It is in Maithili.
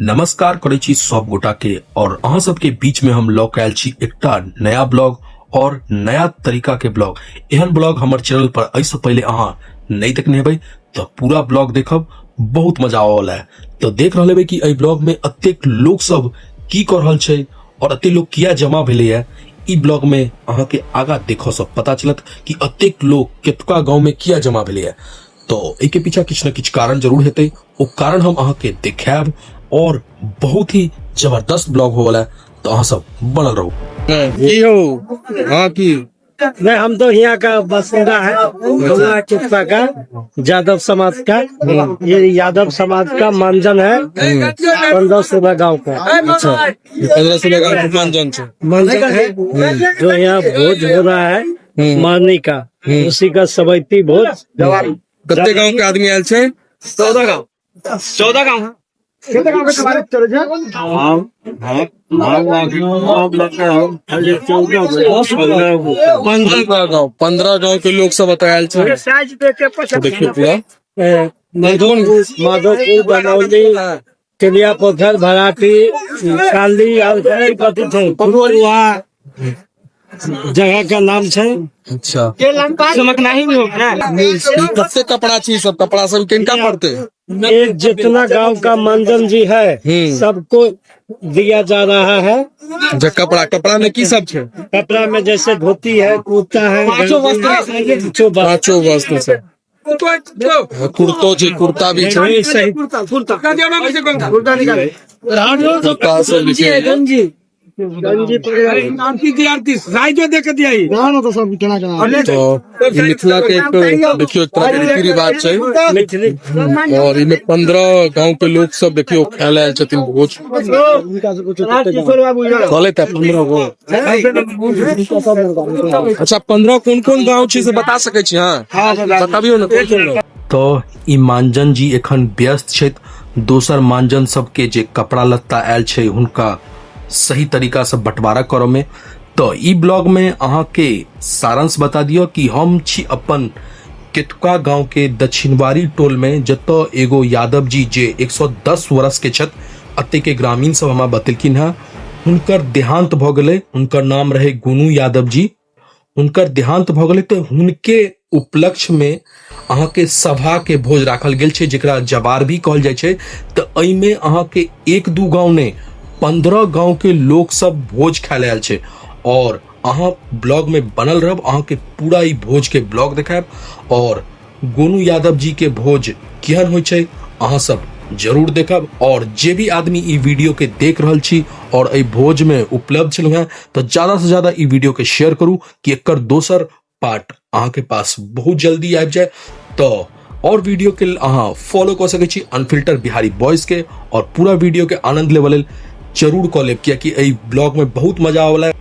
नमस्कार करै छी सब गोटा के और अहाँ सबके बीच में हम लऽ के आयल छी एकटा नया ब्लॉग और नया तरीका के ब्लॉग। एहन ब्लॉग हमर चैनल पर एहिसँ पहिले अहाँ नहि देखने हेबै तऽ पूरा ब्लॉग देखब, बहुत मजा आबऽ है। तो देख रहल हेबै कि एहि ब्लॉग में अतेक लोग सब की कऽ रहल छै और अतेक लोग किया जमा भेलै है। ई ब्लॉग में अहाँ के आगा देखऽ से पता चलत कि अतेक लोग केतुका गांव में किया जमा भेलै है। तो एहि के पीछा किछु न किछु कारण जरूर हेतै, ओ कारण हम अहाँ के देखायब और बहुत ही जबरदस्त ब्लॉग होवला है, तो अहाँ सब बनल रहू। की हो? हाँ की नहीं, हम तो यहाँ का बासिंदा है, चुप्पा का यादव समाज का। ये यादव समाज का मानजन है 15-16 गांव का। अच्छा, 15-16 गांव के मानजन छै। मानजन है जो यहाँ भोज हो रहा है मारनी का, उसी का सवैती भोज। कते गांव के आदमी आयल छै? 14 गांव, 14 गांव। 15 गांव, 15 गांव के लोग सब एतऽ आयल छै। देखियौ पूरा माधोपुर, बनौली, चिड़िया पोखर, भराटी, काली और कथी छै कुआ जगह का नाम छै। अच्छा, कते कपड़ा छी सब? कपड़ा सब किनका पड़ते? ये जितना गांव का मानजन जी है सबको दिया जा रहा है। अच्छा, कपड़ा, कपड़ा में की सब छै? कपड़ा में जैसे धोती है, कुर्ता है, पांचों वस्त्र, पांचों वस्त्र। पांचों वस्त्र से कुर्तो छै, कुर्ता भी छै, सही। कुर्ता सब भी छै। तो ई मिथिला के एक देखियो एक तरह के रीति रिवाज छै मिथिली और इमे 15 गांव के लोग सब देखियो खाय ले आयल छथिन भोज। कहले तऽ 15 गो। अच्छा, 15 कोन कोन गांव छै से बता सकै छी? हाँ, बताबियौ ने कोन कोन गांव। तो ई मानजन जी एखन व्यस्त छथि दोसर मानजन सबके जे कपड़ा लत्ता आयल छै हुनका सही तरीका से बंटवारा करऽ में। तो ई ब्लॉग में अहाँ के सारांश बता दियौ कि हम छी अपन केतुका गांव के दक्षिणवारी टोल में, जतऽ एगो यादव जी जे 110 वर्ष के छथि, अते के ग्रामीण सब हमरा बतेलखिन हँ, हुनकर देहांत भऽ गेलै। हुनकर नाम रहे गोनू यादव जी। हुनकर देहांत भऽ गेलै तऽ हुनके उपलक्ष्य में अहाँ के सभा के भोज राखल गेल छै, जेकरा जवार भी कहल जाइ छै। तऽ एहिमे अहाँ के 1-2 गांव नहि 15 गांव के लोक सब भोज खाय लए आयल छै। और अहाँ ब्लॉग में बनल रहब, अहाँ के पूरा ई भोज के ब्लॉग देखायब और गोनू यादव जी के भोज केहन होइ छै अहाँ सब जरूर देखब। और जे भी आदमी ई वीडियो के देख रहल छी और एहि भोज में उपलब्ध छलहुँ हेँ तऽ ज्यादा से ज्यादा ई वीडियो के शेयर करू कि एकर दोसर पार्ट अहाँ के पास बहुत जल्दी आबि जाए। तो और वीडियो के अहाँ फॉलो कऽ सकै छी अनफिल्टर बिहारी बॉयज के और पूरा वीडियो के आनंद लेबऽ लेल जरूर कऽ लेब, कियाकि एहि ब्लॉग में बहुत मजा आबऽ है।